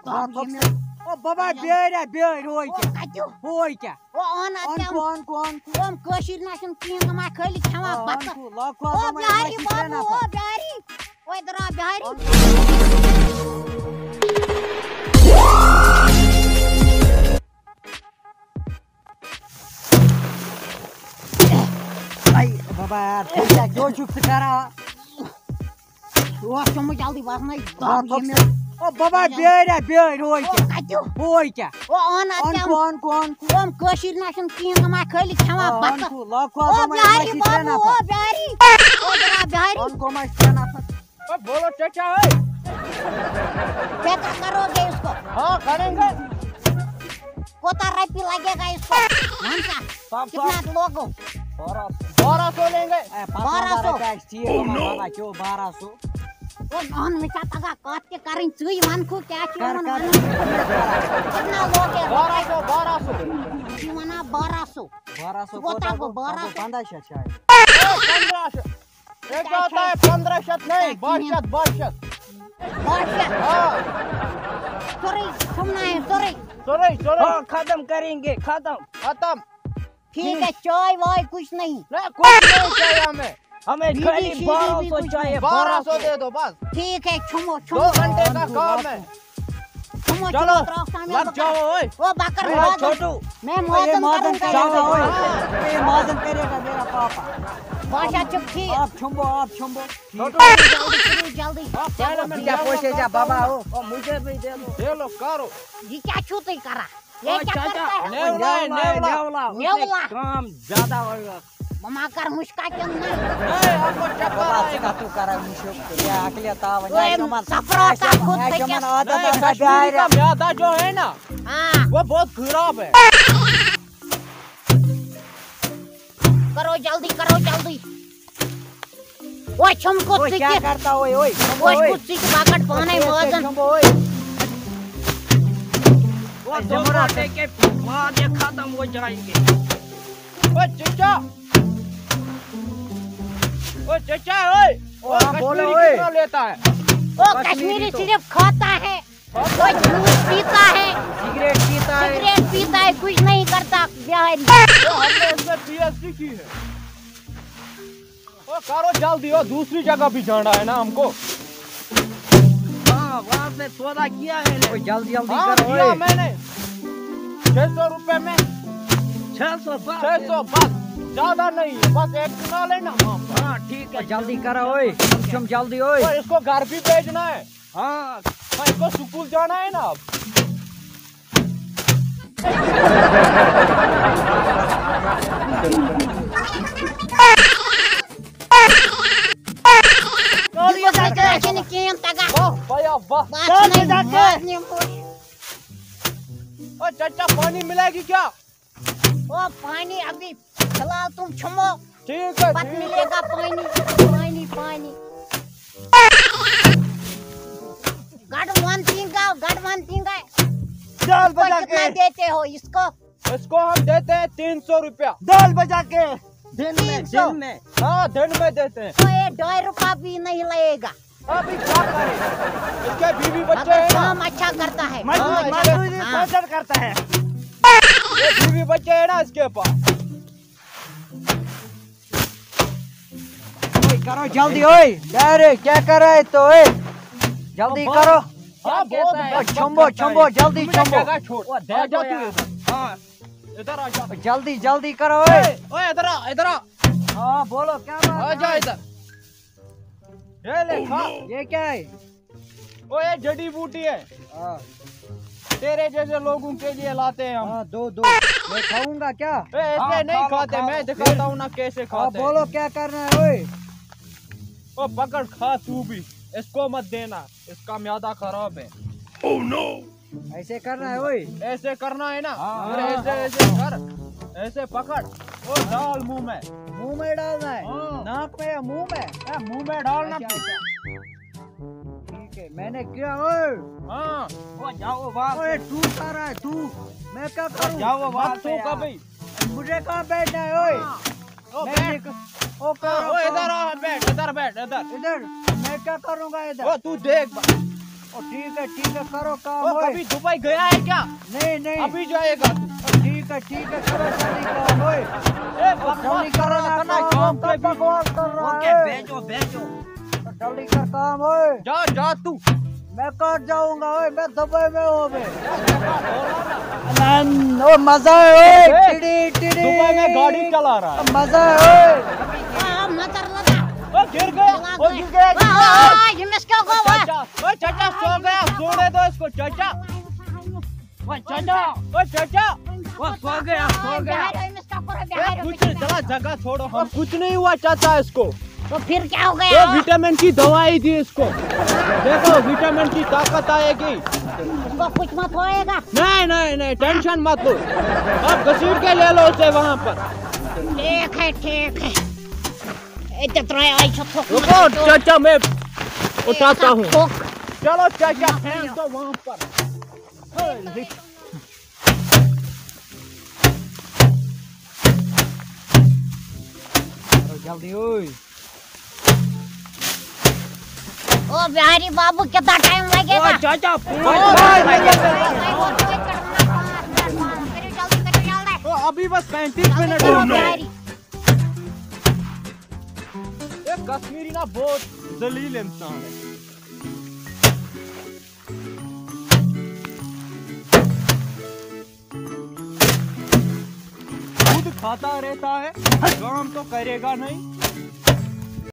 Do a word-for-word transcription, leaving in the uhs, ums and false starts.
تۄہہِ ییٚمہِ او بابا، بیٲرۍ ہا، بیٲرۍ، ہوے او کیٛاہ؟ کَتیُک؟ ہوے کیٛاہ؟ او اَن اَتھ اَن کیٛاہ؟ کُن، اَن کُن، اَن کُن۔ یِم کٲشِرۍ نہ چھِنہٕ کِہیٖنۍ، تِم ہا خٲلی کھٮ۪وان آ، اَن بَتہٕ۔ کُن، لاکھ کُن، او اَن کُن، بِہاری اَن کُن، بابو، اَن او کُن۔ بِہاری۔ او اِدھر آ بِہاری۔ اَن کُن۔ اے بابا یار، ژٕ کیٛاہ، کیٛاہ چھُکھ ژٕ کران؟ اوس چوٚمُت جلدی وزنَے آ، دَب ییٚمہِ۔ او بابا، بیٲرۍ ہا، بیٲرۍ، ہوے او کیٛاہ؟ کَتیُک؟ ہوے کیٛاہ؟ او اَن اَتھ اَن کیٛاہ؟ کُن، اَن کُن، اَن کُن۔ یِم کٲشِرۍ نہ چھِنہٕ کِہیٖنۍ، تِم ہا خٲلی کھٮ۪وان آ، اَن بَتہٕ۔ کُن، لاکھ کُن، او اَن کُن، بِہاری أسۍ چھِ ترٛےٚ بابو، نفر۔ او بِہاری۔ او درا بِہاری۔ اَن کُن، أسۍ چھِ ترٛےٚ نفر۔ اے، بولو چچا، اے۔ کیا کروگے اس کو؟ ہاں، کریں گے۔ کوتا روپیہ لگے گا اس کو؟ ہم سا، سب، کتنا سب۔ لوگوں؟ بارہ سو۔ بارہ سو لیں گے۔ اے، پتہ بارہ سو۔ بارہ سو۔ او نو۔ بابا، کیوں بارہ سو؟ او نہن، مےٚ چھا تگان کتھ تہِ کرٕنۍ، ژٕے ون کھو کیٛاہ چھُ کر، یِمن کر۔ ونُن؟ کتنا لوگے؟ بارہ سو، بارہ سو۔ یہِ ونان بارہ سو۔ بارہ سو کوتاہ کوتاہ گوٚو؟ گوٚو؟ بارہ سۄ گوٚو سو۔ پنٛداہ شیٚتھ شاید۔ اے، پنٛداہ شیٚتھ۔ یہ کیا ہوتا ہے؟ پندرہ شت نہیں، بارہ شت، بارہ شت۔ بارہ شت؟ ہاں۔ سورُے ژھُننا ہے، سورُے۔ سورُے، سورُے۔ ہاں، ختم کریں گے، ختم۔ ختم۔ ٹھیک ہے، چائے وائے کچھ نہیں؟ نہ، کچھ نہیں چاہیے ہمیں۔ ہمیں بیڑی خالی شیڑی بارہ سو بھی کچھ چاہیے، نہیں۔ بارہ سو دے دو بس۔ ٹھیک ہے، چھمو، چھمو۔ دو گھنٹے کا کام ہے۔ چھمو، چلو، چھمو، تراو سامان لگ بکر۔ جاؤ، اوے۔ او بکر اے، مازن۔ چھوٹو۔ میں اے، مازن مازن کروں کرے گا، گا۔ اوے۔ اے، مازن کرے گا میرا پاپا۔ باشا چپ ٹھیک۔ آپ چھمبو، آپ چھمبو۔ چھوٹو، جلدی کرو، جلدی۔ آپ پہلے میں کیا پوچھے جا بابا ہو؟ او، مجھے بھی دے دو۔ دے لو، کرو۔ یہ کیا چھو تھی کرا؟ یہ او، کیا چاچا، کرتا ہے؟ نیولا ہے، نیولا۔ نیولا۔ نیولا۔ کام زیادہ ہوگا۔ مما کر مشکا کن نہیں۔ نہیں، آپ کو چکر بابا، آئے گا۔ ژٕ کَتھ چھُکھ کران مُشُک؟ یہِ عقلیت تاوَن، یہِ اوے، آسہِ یِمَن، سفرا آسہِ کا یِمَن، خود آسہِ یِمَن تکیا۔ عادت نہیں، آسان کشمیری کا بیٛارِ۔ میادہ جو ہے نا، ہاں۔ وہ بہت خراب ہے۔ کرو جلدی، کرو جلدی۔ وہ چھم کو اوے، کیا ژکہِ۔ کرتا اوے، اوے، چھمبو، وہ اوے۔ کو ژکہِ بکٹ پانے اوے، مازن۔ چھمبو، اوے۔ وہ دو گھنٹے کے بعد یہ ختم ہو جائیں گے۔ او چچا۔ او چچا، اوے۔ او، ہاں، بولو، کشمیری اوے۔ کتنا لیتا ہے؟ وہ کشمیری کشمیری تو۔ صرف کھاتا ہے۔ وہ جوس پیتا ہے۔ سگریٹ پیتا ہے۔ سگریٹ پیتا ہے، کچھ نہیں کرتا بہاری۔ تو ہم نے اس میں پی ایچ ڈی کی ہے۔ او، کرو جلدی، او، دوسری جگہ بھی جانا ہے نا ہم کو۔ ہاں، وہاں سے سودا کیا ہے نے؟ او، جلدی، جلدی ہاں، کرو، کیا اے۔ میں نے؟ چھ سو روپے میں۔ چھ سو بس؟ چھ سو بس، زیادہ نہیں ہے، بس ایک کنال ہے نا وہاں پر۔ ہاں، ٹھیک ہے۔ جلدی کرو، اوے۔ تم جلدی، اوے۔ او، اس کو گھر بھی بھیجنا ہے۔ ہاں۔ ہاں، اس کو سکول جانا ہے نا اب۔ یہِ کیٛاہ چھِنہٕ کِہیٖنۍ تَگان۔ واہ، بھیا، واہ۔ بہٕ ہا چھُس نہٕ ماننٕے۔ او، چچا، پانی ملے گی کیا؟ او، پانی ابھی فی الحال تم چھمو۔ ٹھیک ہے، پتہٕ ٹھیک ملے ہے۔ گا پانی، پانی، پانی۔ گڈ ون تینگا، گڈ ون تینگا۔ دال اس کو بجا کتنا کے۔ دیتے ہو اس کو؟ اس کو ہم دیتے ہیں تین سو روپیہ۔ دال بجا کے۔ دن میں، تین سو۔ دن میں۔ ہاں، دن میں دیتے ہیں۔ تو یہ ڈھائی روپیہ بھی نہیں لگے گا۔ ابھی کیا کریں؟ اس کے بیوی بچے مگر ہیں نا۔ کام اچھا کرتا ہے، مزدور-، کام اچھا۔ مزدوری ہاں۔ بہتر کرتا ہے۔ یہ بیوی بچے ہیں نا اس کے پاس۔ اوے، کرو جلدی، اوے۔ کیا رے، کیا کر رہے تو، اوے؟ جلدی کرو۔ ہاں، بہت او، چھمبو، چھمبو، جلدی مجھے چھمبو۔ جگہ چھوڑ۔ آ جا تو ادھر۔ ہاں، ادھر آ جا۔ جلدی، جلدی کرو، اوے۔ اے، اوے، ادھر آ، ادھر آ۔ ہاں، بولو، کیا بات آ ہے؟ جا ادھر۔ یہ لے، کھا۔ یہ کیا ہے؟ او، یہ جڑی بوٹی ہے۔ ہاں۔ تیرے جیسے لوگوں کے لیے لاتے ہیں ہم۔ ہاں، دو، دو۔ میں کھاؤں گا کیا؟ اے، ایسے ہاں، نہیں کھاؤ، کھاتے، کھاؤ۔ میں دکھاتا ہوں نا کیسے ہاں، کھاتے ہیں۔ بولو کیا کرنا ہے، اوئے؟ او، پکڑ، کھا تو بھی۔ اس کو مت دینا، اس کا میادہ خراب ہے۔ ایسے کرنا ہے، اوئے۔ ایسے کرنا ہے نا؟ ہاں۔ پھر ایسے، ایسے کر، ایسے پکڑ۔ او، ڈال منہ میں۔ منہ میں ڈالنا ہے؟ ہاں۔ ناک میں یا منہ میں؟ اے، منہ میں ڈالنا اچھا، تو۔ اچھا۔ ٹھیک ہے، میں نے کیا، اوئے؟ ہاں۔ او، جاؤ باہر اوئے، سے۔ تو کر رہا ہے، تو۔ میں کیا او، کروں؟ جاؤ باہر سے تو یار۔ کبھی۔ مجھے کہاں بیٹھنا ہے، اوئے؟ ہاں۔ او، میں بیٹھ۔ دیکھ-، او، ہاں، کرو، او، کرو۔ ادھر آ، بیٹھ، ادھر بیٹھ، ادھر۔ ادھر؟ میں کیا کروں گا ادھر؟ او، تو دیکھ بس۔ ठीक है, ठीक है, करो काम। ओ, कभी दुबई गया है क्या? नहीं, नहीं। अभी जाएगा तू। ठीक है, ठीक है, करो जल्दी काम, ओए। ए, बकवास कर रहा था ना, काम पे बकवास कर रहा है। भेजो, भेजो। जल्दी कर काम, ओए। जा, जा तू। मैं कहाँ जाऊंगा, ओए? मैं दुबई में हूँ अभी। ओ, मजा है, ओए। टिड़ी, टिड़ी। दुबई में गाड़ी चला रहा है। मजा है, ओए। हाँ, मजा, मजा। ओ, गिर गया। ओ, गिर गया, गिर गया। ये मिस क्या हुआ? चाचा, ओ, चाचा, सो गया, सोने दो इसको, चाचा। ओ, चाचा, ओ, चाचा। ओ, सो गया, सो गया। ए, कुछ नहीं, चला, जगह छोड़ो, हम कुछ नहीं हुआ चाचा इसको। तो फिर क्या हो गया? तो विटामिन की दवाई दी इसको। देखो, विटामिन की ताकत आएगी। इसको कुछ मत होएगा। नहीं, नहीं, नहीं, टेंशन मत लो। आप घसीट के ले लो उसे वहाँ पर। ठीक है, ठीक है। ए, जतरा आई छो ठोक। रुको, चाचा, मैं उठाता हूँ। चलो चाचा, फेंक दो वहाँ पर। जल्दी, ओए। ओ बिहारी बाबू, कितना टाइम लगेगा? ओ चाचा, ओ, अभी बस पैंतीस मिनट हो गए। ये कश्मीरी ना बहुत जलील इंसान है। खुद खाता रहता है, काम तो करेगा नहीं।